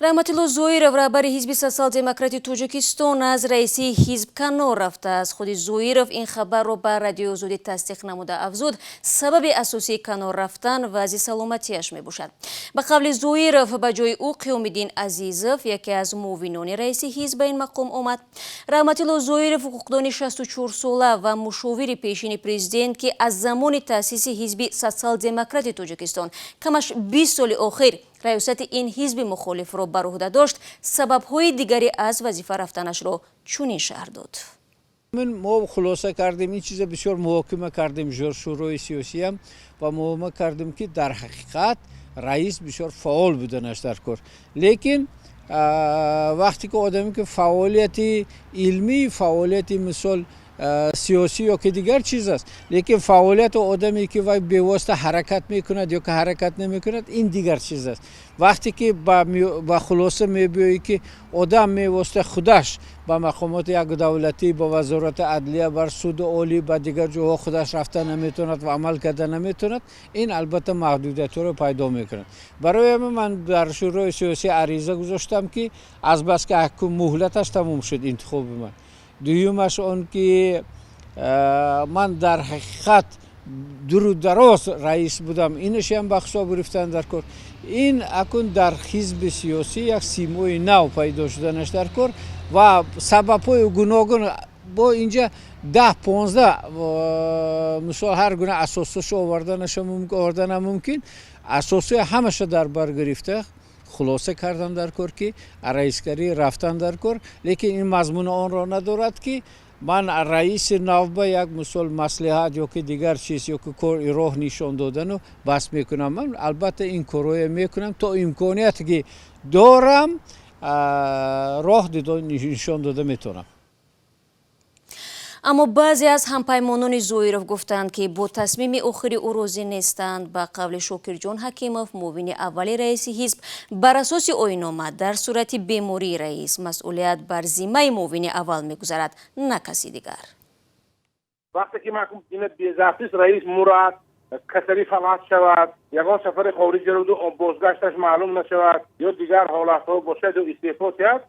Раҳматулло Зоиров, раҳбари Ҳизби Социал-демократи Тоҷикистон, аз раисии ҳизб канор рафтааст. Худи Зоиров ин хабарро ба Радиои Озодӣ тасдиқ намуда, афзуд, сабаби асосии канор рафтан вазъи саломатиаш мебошад. Ба қавли Зоиров, ба ҷои ӯ Қиёмиддин Азизов, яке аз муовинони раиси ҳизб, ба ин мақом омад. Раҳматулло Зоиров, ҳуқуқдони 64-сола ва мушовири пешини президент, ки аз замони таъсиси Ҳизби Социал-демократи Тоҷикистон камаш 20 соли охир раёсати ин ҳизби мухолифро бар уҳда дошт, сабабҳои дигари аз вазифа рафтанашро чунин шарҳ дод. Мо хулоса кардем, ин чиза бисёр муҳокима кардем, шӯрои сиёсиам, ва муҳокима кардем, ки дар ҳақиқат раис бисёр фаъол буданаш дар кор. Лекин вақте ки одаме ки фаъолияти илмӣ, фаъолияти, мисол, сиёсӣ ё ки дигар чиз аст, лекин фаъолияти одаме ки вай бевосита ҳаракат мекунад ё ки ҳаракат намекунад, ин дигар чиз аст. Вақте ки ба хулоса мебиёӣ, ки одам мевосита худаш ба мақомоти як давлатӣ, ба Вазорати адлия, бар Суди олӣ, ба дигар ҷоҳо худаш рафта наметавонад ва амал карда наметавонад, ин албатта маҳдудиятҳоро пайдо мекунад. Барои ҳамин ман дар шӯрои сиёсӣ ариза гузоштам, ки азбаски муҳлаташ тамом шуд интихоби ман, дуюмаш он ки ман дар ҳақиқат дуру дароз раис будам, инашам ба ҳисоб гирифтан дар кор. Ин акун дар ҳизби сиёсӣ як симои нав пайдо шуданаш дар кор ва сабабҳои гуногун бо инҷа 10-15, мисол, ҳар гуна асосҳошо оварданам мумкин. Асосҳои ҳамаша дар бар гирифта, хулоса кардам дар кор, ки раисгарӣ рафтан дар кор. Лекин ин мазмуни онро надорад, ки ман раиси навба як, мисол, маслиҳат ё ки дигар чиз ё ки кор роҳ нишон додану бас мекунам. Ман албатта ин корҳое мекунам, то имконияте ки дорам, роҳ нишон дода метавонам. Аммо баъзе аз ҳампаймонони Зоиров гуфтанд, ки бо тасмими охири ӯ розӣ нестанд. Ба қавли Шокирҷон Ҳакимов, муовини аввали раиси ҳизб, бар асоси оиннома дар сурати бемории раис масъулият бар зиммаи муовини аввал мегузарад, на каси дигар. Вақте ки безафтис раис мурад, касалӣ фалаҷ шавад, ягон сафари хориҷа равду бозгашташ маълум нашавад ё дигар ҳолатҳо бошад ё истеъфо диҳад,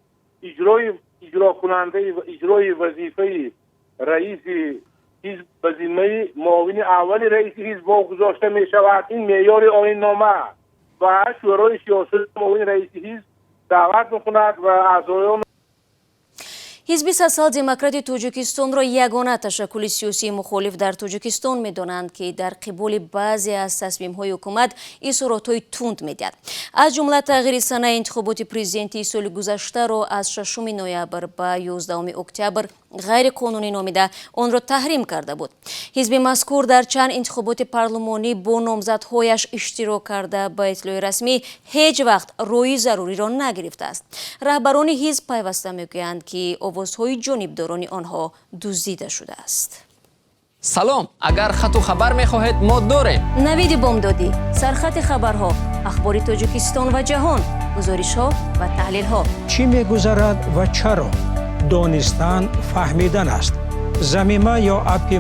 иҷрои иҷрокунандаи иҷрои вазифаи раиси ҳизб ба зиммаи муовини аввали раиси ҳизб вогузошта мешавад. Ин меъёри оиннома ва шӯрои сиёсии муовини раиси ҳизб даъват мекунад ва аъзоён. Ҳизби Социал-демократи Тоҷикистонро ягона ташаккули сиёсии мухолиф дар Тоҷикистон медонанд, ки дар қиболи баъзе аз тасмимҳои ҳукумат изҳоротҳои тунд медиҳад. Аз ҷумла тағйири санаи интихоботи президентии соли гузаштаро аз 6 ноябр ба 11 октябр ғайриқонунӣ номида, онро таҳрим карда буд. Ҳизби мазкур дар чанд интихоботи парлумонӣ бо номзадҳояш иштирок карда, ба иттилои расмӣ ҳеҷ вақт рои заруриро нагирифтааст. Раҳбарони ҳизб пайваста мегӯянд, ки овозҳои ҷонибдорони онҳо дуздида шудааст. Салом, агар хату хабар мехоҳед, мо дорем. Навиди бомдодӣ, сархати хабарҳо, ахбори Тоҷикистон ва ҷаҳон, гузоришҳо ва таҳлилҳо. Чӣ мегузарад ва чаро? Донистан фаҳмидан аст. Замима ё аппи.